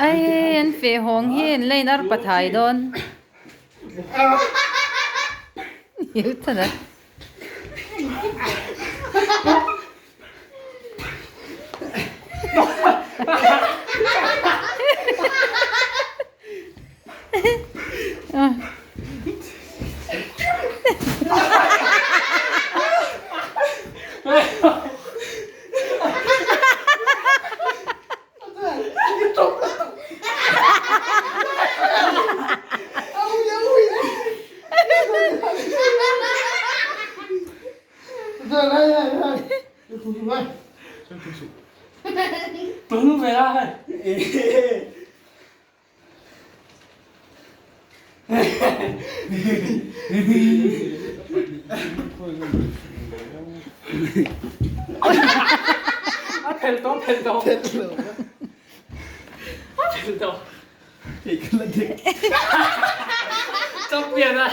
Ai an feh hawng hi an la in arpa thai dawn. A phel tawh a phel tawh. A phel tawh. Champion a.